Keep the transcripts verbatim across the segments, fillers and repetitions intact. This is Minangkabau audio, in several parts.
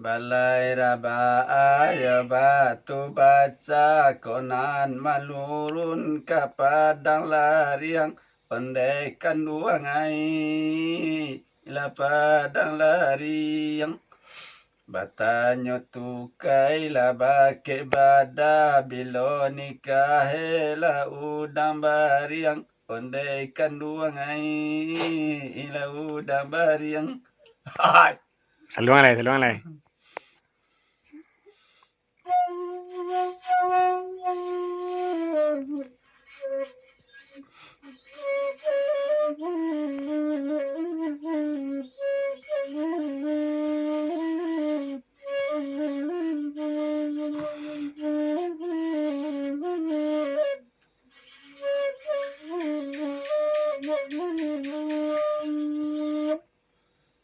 Balai rabaa yo batu baca, ko nan malurun ka padang lariang, ondeh kanduang ai lah padang lariang. Batanyo tukai lah bakek bada, bilo nikah e lah udang bariang, ondeh kanduang ai lah udang bariang. Hai. Saluang lai, saluang lai.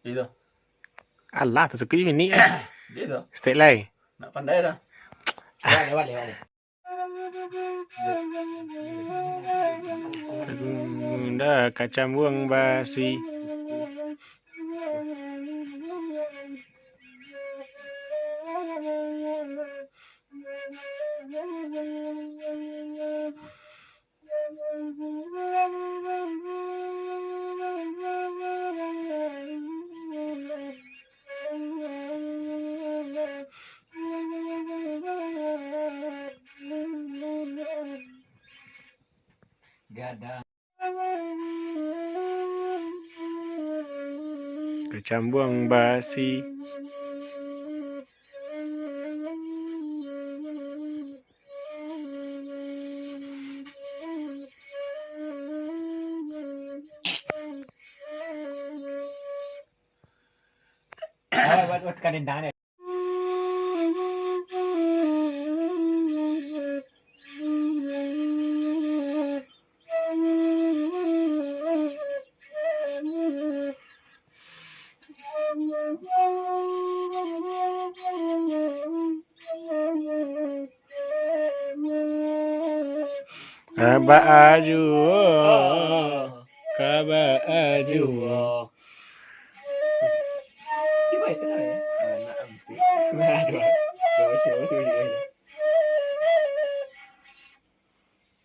Itu. Alah, tasukuik bini. Gitu. Stek lai. Nak pandai dah. Balik, balik, balik. Bunda kacambuang basi. Kacambuang basi. Kaba ajuo, kaba ajuo.